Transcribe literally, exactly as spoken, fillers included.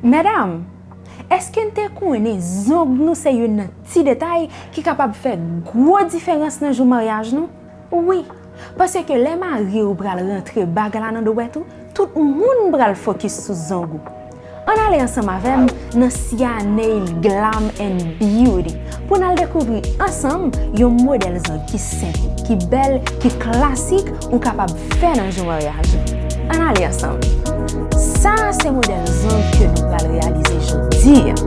Medam, èske n te konnen zong nou se youn nan ti detay ki kapab fè gwo diferans nan jou maryaj nou? Wi, paske lè mari w pral rantre bag la nan dwèt ou, tout moun pral fokis sou zong ou. Ann ale ansanm avè m nan Sia Nail Glam and Beauty pou n al dekouvri ansanm yon modèl zong ki senp, ki bèl, ki klasik ou kapab fè nan jou maryaj ou. Ann ale ansanm. Sa a se modèl zong ke nou pral reyalize jodi a.